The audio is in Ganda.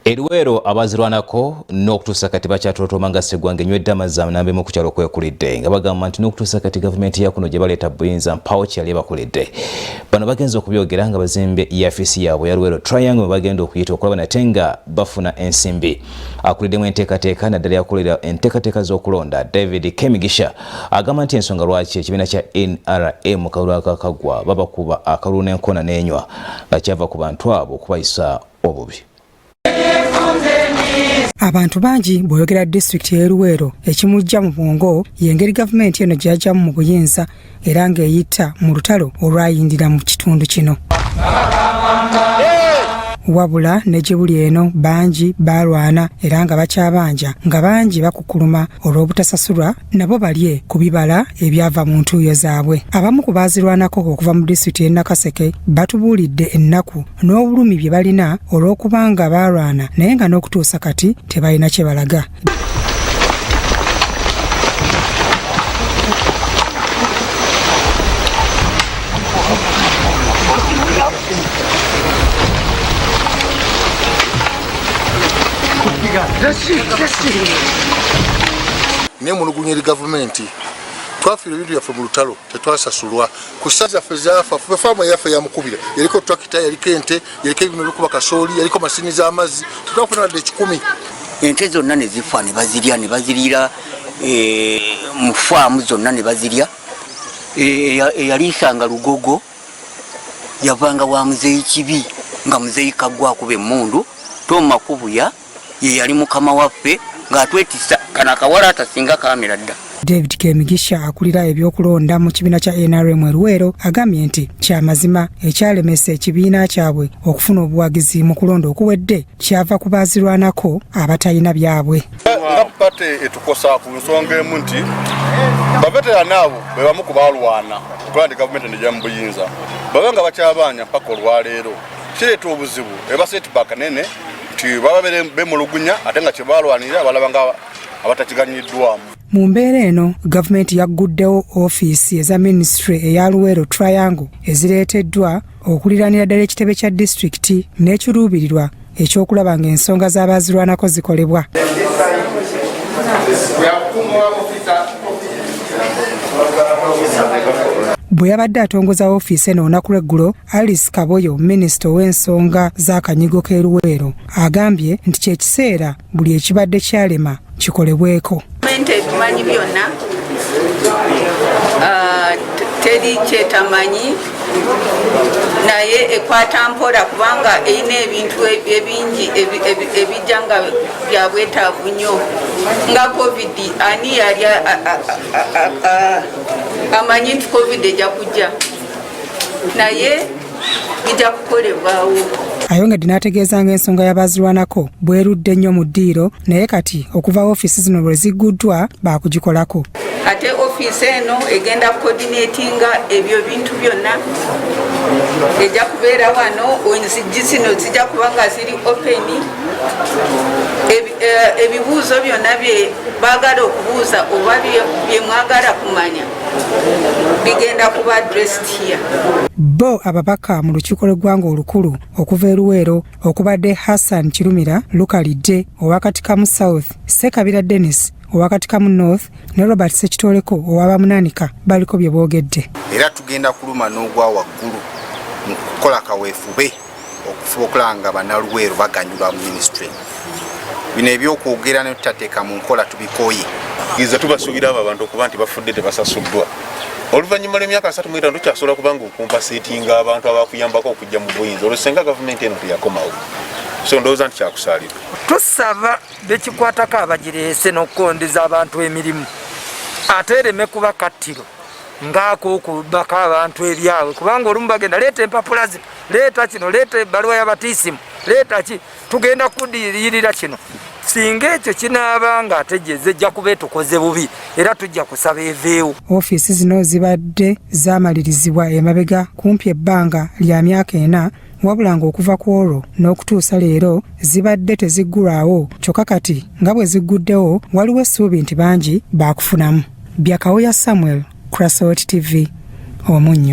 E Luweero abazirwanako n'okutuusa kati bakyatolotoma nga sseggwanga enywedde amazzi anambemu ku kyalo kwekulidde nga bagamba nti n'okutuusa kati gavumenti ya kuno gye baleeta buyinza mpawo kye yali ebakoledde. Bano bagenze okubyogera nga bazimbye yafiisi yaabwe ya Luweero Triangle mwe bagenda okuyita okulaba nate nga bafuna ensimbi. Akuliddemu enteekateeka naddala yakulira enteekateeka z'okulonda David Kemigisha agamba nti ensonga lwaki ekibiina kya NRM mu kalulu akakaggwa babakuba akalulu n'enkona n'enywa nga kyava ku bantu abo okubayisa obubi. Abantu bangi bw'oyogera disitulikiti y'e Luweero ekimujja mu bwongo y'engeri gavumenti eno gye yajjamu mu buyinza era ng'eyita mu lutalo olwayindira mu kitundu kino. Wabula ne gye buli eno bangi baalwana era nga bakyabanja nga bangi bakukuluma olw'obutasasulwa nabo balye ku bibala ebyava mu ntuuyo zaabwe. Abamu ku baazirwanako okuva mu disitulikiti y'e Nakaseke batubuulidde ennaku n'obulumi bye balina olw'okuba nga baalwana naye nga n'okutuusa kati tebalina kye balaga. Nemulugunya eri gavumenti, twafiirwa ebintu byaffe mu lutalo, tetwasasulwa ku ssa zaffe zaafa. Faamu eyaffe yamukubira yaliko tractor, yaliko ente, yaliko ebima ebikuba kasooli, yaliko masini z'amazzi, tetwafuna wadde 100. Ente zonna ne zifa ne bazirya ne baziriira mu faamu zonna ne bazirya. Eyaliisanga Lugogo yavanga wa Muzeeyi Kibi nga Muzeeyi Kaggwa akuba emmundu. Tom Makubuya ye yali mukama waffe ng'atwetisa kano akawala atasinga kaamera dda. David Kemigisha akulira ebyokulonda mu kibiina kya NRM e Luweero agambye nti kyamazima ekyalemesa ekibiina kyabwe okufuna obuwagizi mu kulonda okuwedde kyava ku baazirwanako abatalina byabwe. Nga pate etukosa ku nsonga emu nti baveterani abo be bamu ku baalwana okulaba nti gavumenti eno ejja mu buyinza, babe nga bakyabanja mpaka olwaleero kireeta obuzibu, eba setback nene nti baba bemulugunya ate nga kyebalwanirira balaba nga abatakiganyiddwamu. Mu mbeera eno gavumenti yagguddewo ofiisi eza minisitule eya Luweero Triangle ezireeteddwa okuliraanira ddala ekitebe kya disitulikiti n'ekiruubirirwa ekyokulaba ng'ensonga z'abaazirwanako zikolebwa. Bwe yabadde atongoza ofiisi eno olunaku lw'eggulo, Alice Kaboyo, minisita ow'ensonga z'akanyigo k'e Luweero, agambye nti kye kiseera buli ekibadde kyalema kikolebweko. Gavumenti ebimanyi byonna, teri kyetamanyi, naye ekwata mpola kubanga erina ebintu ebingi ebijja nga bya bwetaavu nnyo nga COVID. Ani yali amanyi nti COVID ejja kujja, naye bijja kukolebwawo. Ayongedde n'ategeeza ng'ensonga y'abaazirwanako bwerudde nnyo mu ddiiro, naye kati okuva ofiisi zino lwe zigguddwa baakugikolako. Ate ofiisi eno egenda coordinatinga ebyo bintu byonna, ejja kubeera wano, enzigi zino zijja kuba nga ziri open. Ebibuuzo byonna bye baagala okubuuza oba bye mwagala kumanya bigenda kuba addressed here. Bo ababaka mu lukiiko lw'eggwanga olukulu okuva e Luweero okubadde Hassan Kirumira Lukalidde owa Katikamu South, Ssekabira Dennis owa Katikamu North ne Robert Ssekitoleko owa Bamunaanika baliko bye boogedde. Era tugenda kuluma n'ogwa waggulu mu kukola kaweefube okufuba okulaba nga bannaluweero baganyulwa mu minisitule. Bino ebyokwogera ne tutateeka mu nkola tubikooye. Iza tubasuubira abo abantu okuba nti bafudde tebasasuddwa. Oluvannyuma lw'emyaka 35 tukyasobola kubanga okumpaseetinga abantu abakuyambako okujja mu buyinza, olwo singa gavumenti eno teyakomawo. So ndowooza nti kyakusaalirwa. Tusaba bekikwatako abagireese n'okukondeza abantu emirimu, ate ereme kuba kattiro ng'ak'okubako abantu ebyabwe, kubanga olumu bagenda leeta empapula zino, leeta kino, leeta ebbaluwa y'abatiisimu, leeta ki, tugenda kudirira kino. Singa ekyo kinaaba nga ate gyeze ejja kuba etukoze bubi, era tujja kusaba eveewo. Ofiisi zino zibadde zaamalirizibwa emabega kumpi ebbanga lya myaka 4, wabula ng'okuva ku olwo n'okutuusa leero zibadde teziggulwawo, kyokka kati nga bwe zigguddewo waliwo essuubi nti bangi baakufunamu. Byakawoya Samuel, Crasot TV, Omunnyo.